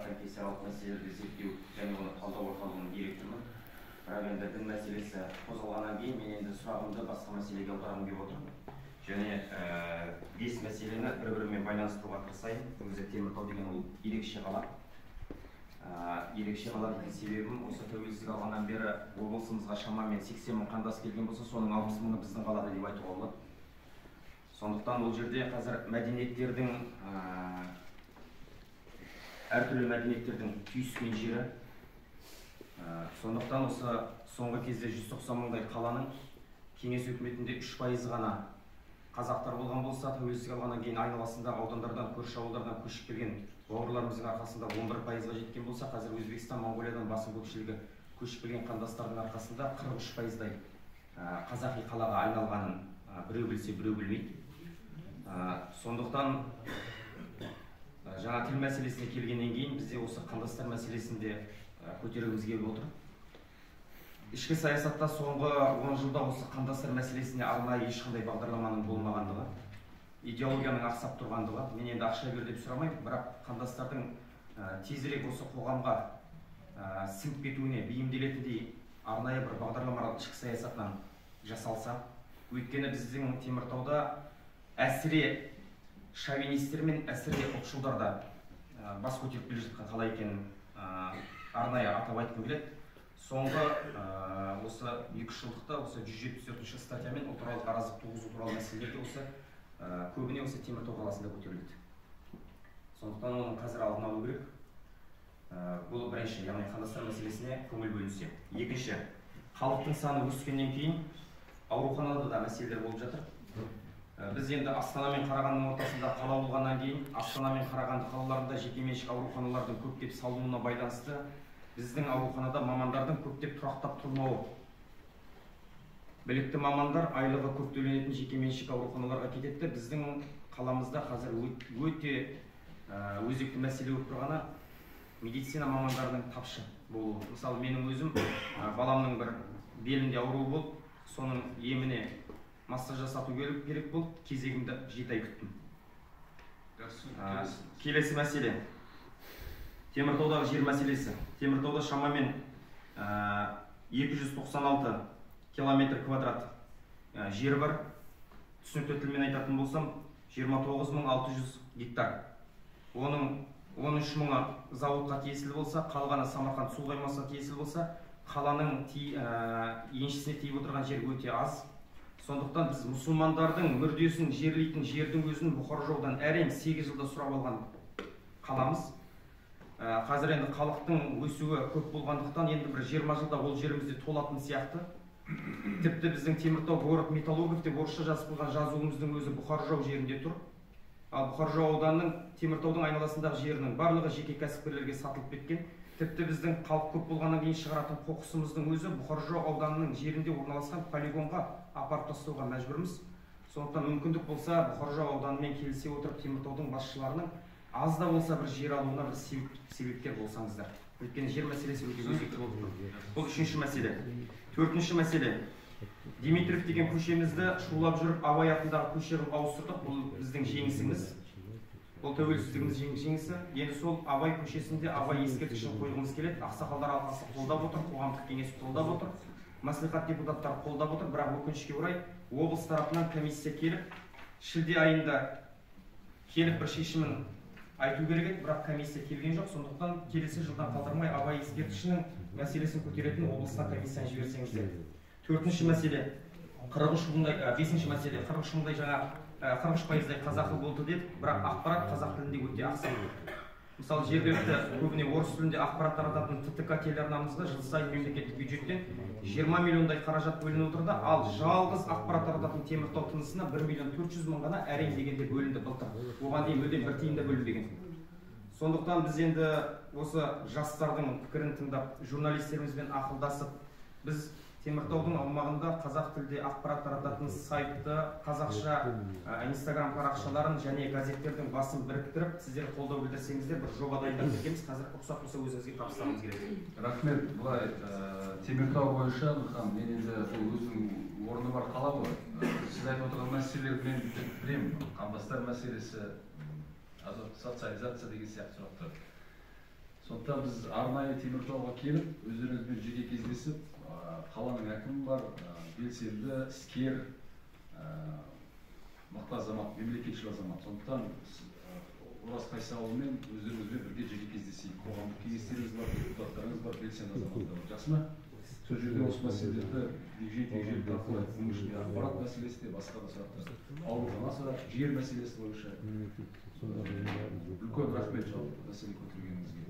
Конфессияаралық мәселелерді зерттеу және оны талдау орталығының директорымын. Бірақ енді дін мәселесі қозғалғаннан кейін мен енді сұрағымды басқа мәселеге аударғым келіп отыр. Және 5 мәселені бір-бірімен байланыстыруға тырысайын. Өзі Теміртау деген ол ерекше қала. Ерекше қала дейтін себебім, осы тәуелсіздік алғаннан бері облысымызға шамамен 80 мың қандас келген болса, соның 60 мыңы біздің қалада деп айтуға болады. Сондықтан ол жерде қазір мәдениеттердің, әртүрлі мәдениеттердің түйіскен жері. Сондықтан осы соңғы кезде 190 мыңдай қаланың кеңес өкіметінде 3% ғана қазақтар болған болса, тәуелсіздік алғаннан кейін айналасындағы аудандардан, көрші ауылдардан көшіп келген бауырларымыздың арқасында 11%-ға жеткен болса, қазір Өзбекстан, Моңғолиядан басым көпшілігі көшіп келген қандастардың арқасында 43%-дай қазақи қалаға айналғанын біреу білсе, біреу білмейді. Сондықтан жаңа тіл мәселесіне келгеннен кейін бізде осы қандастар мәселесін де көтергіміз келіп отыр. Ішкі саясатта соңғы 10 жылда осы қандастар мәселесіне арнайы ешқандай бағдарламаның болмағандығы, идеологияның ақсап тұрғандығы. Мен енді ақша бер деп сұрамаймын, бірақ қандастардың тезірек осы қоғамға сіңіп кетуіне бейімделетіндей арнайы бір бағдарламалар ішкі саясатынан жасалса. Өйткені біздің Теміртауда әсіре шовинистер мен әсіре ұлтшылдар да бас көтеріп келе жатқан қала екенін арнайы атап айтқым келеді. Соңғы осы 2-3 жылдықта осы 174 статьямен ұлтаралық араздық туғызу туралы мәселелер де осы көбіне осы Теміртау қаласында көтеріледі. Сондықтан оның қазір алдын алу керек. Бұл бірінші, яғни қандастар мәселесіне көңіл бөлінсе. Екінші, халықтың саны өскеннен кейін ауруханада да мәселелер болып жатыр. Біз енді Астана мен Қарағандының ортасында қала болғаннан кейін Астана мен Қарағанды қалаларында жекеменшік ауруханалардың көптеп салынуына байланысты біздің ауруханада мамандардың көптеп тұрақтап тұрмауы. Білікті мамандар айлығы көп төленетін жекеменшік ауруханаларға кетеді. Біздің қаламызда қазір өте өзекті мәселе болып тұрғаны медицина мамандарының тапшы болуы. Мысалы, менің өзім баламның бір белінде ауруы болып, соның еміне массаж жасату керек болды, кезегімді 7 ай күттім. Келесі мәселе. Теміртаудағы жер мәселесі. Теміртауда шамамен 296 километр квадрат жер бар. Түсінікті тілмен айтатын болсам, 29 600 гектар. Оның 13 мыңы зауытқа тиесілі болса, қалғаны Самарқанд су қоймасына тиесілі болса, қаланың еншісіне тиіп отырған жер өте аз. Сондықтан біз мұсылмандардың мүрдесін жерлейтін жердің өзін Бұхар әрең 8 жылда сұрап алған қаламыз. Қазір енді халықтың өсуі көп болғандықтан енді бір 20 жылда ол жерімізде толатын сияқты. Тіпті біздің Теміртау город металлургов деп орысша жазып қойған жазуымыздың өзі Бұхар жерінде тұр. Ал Бұхар ауданының Теміртаудың айналасындағы жерінің барлығы жеке кәсіпкерлерге сатылып кеткен. Тіпті біздің халық көп болғаннан кейін шығаратын қоқысымыздың өзі Бұхар ауданының жерінде орналасқан полигонға апарып тастауға мәжбүрміз. Сондықтан мүмкіндік болса, Бұхар ауданымен келісе отырып Теміртаудың басшыларының аз да болса бір жер алуына бір себепкер болсаңыздар. Өйткені жер мәселесі өте өзекті болып тұр. Бұл үшінші мәселе. Төртінші мәселе. Димитров деген көшемізді шулап жүріп Абай атындағы көше қылып ауыстырдық. Бұл біздің жеңісіміз. Бұл тәуелсіздігіміз жеңісі. Енді сол Абай көшесінде Абай ескерткішін қойғымыз келеді. Ақсақалдар алқасы қолдап отыр, қоғамдық кеңес қолдап отыр, мәслихат депутаттары қолдап отыр. Бірақ өкінішке орай облыс тарапынан комиссия келіп, шілде айында келіп бір шешімін айту керек еді, бірақ комиссия келген жоқ. Сондықтан келесі жылдан қалдырмай Абай ескерткішінің мәселесін көтеретін облысқа комиссияны жіберсеңіздер. Төртінші мәселе, 43 мыңдай, бесінші мәселе, 43 мыңдай жаңа, 43%-дай қазақы болды дедік, бірақ ақпарат қазақ тілінде өте ақсақ. Мысалы, жергілікті көбіне орыс тілінде ақпарат тарататын ТТК телеарнамызға жыл сайын мемлекеттік бюджеттен 20 миллиондай қаражат бөлініп отырды, ал жалғыз ақпарат тарататын Теміртау тынысына 1 миллион 400 мың ғана әрең дегенде бөлінді былтыр. Оған дейін мүлдем бір тиын да бөлінбеген. Сондықтан біз енді осы жастардың пікірін тыңдап, журналистерімізбен ақылдасып, біз Теміртаудың аумағында қазақ тілде ақпарат тарататын сайтты, қазақша Инстаграм парақшаларын және газеттердің басын біріктіріп, сіздер қолдау білдірсеңіздер, бір жоба дайындап кеткенбіз. Қазір рұқсат болса, өзіңізге табыстағымыз келеді. Рахмет. Былай, Теміртау бойынша, Нұрхан, мен енді бұл өзінің орны бар қала ғой. Сіз айтып отырған мәселелерді мен білемін. Қандастар мәселесі, социализация деген сияқты сұрақтар. Сондықтан біз арнайы Теміртауға келіп, өздеріңізбен жеке кездесіп, қаланың әкімі бар, белсенді, іскер, мықты азамат, мемлекетшіл азамат. Сондықтан Ораз Қайсауұлымен өздеріңізбен бірге жеке кездесейік. Қоғамдық кеңестеріңіз бар, депутаттарыңыз бар, белсенді азаматтар бар. Жақсы ма? Сол жерде осы мәселелерді егжей-тегжейлі талқылайық. Оның ішінде ақпарат мәселесі де, басқа да сұрақтар. Аурухана сұрақ, жер мәселесі бойынша. Үлкен рахмет жалпы мәселе көтергеніңізге.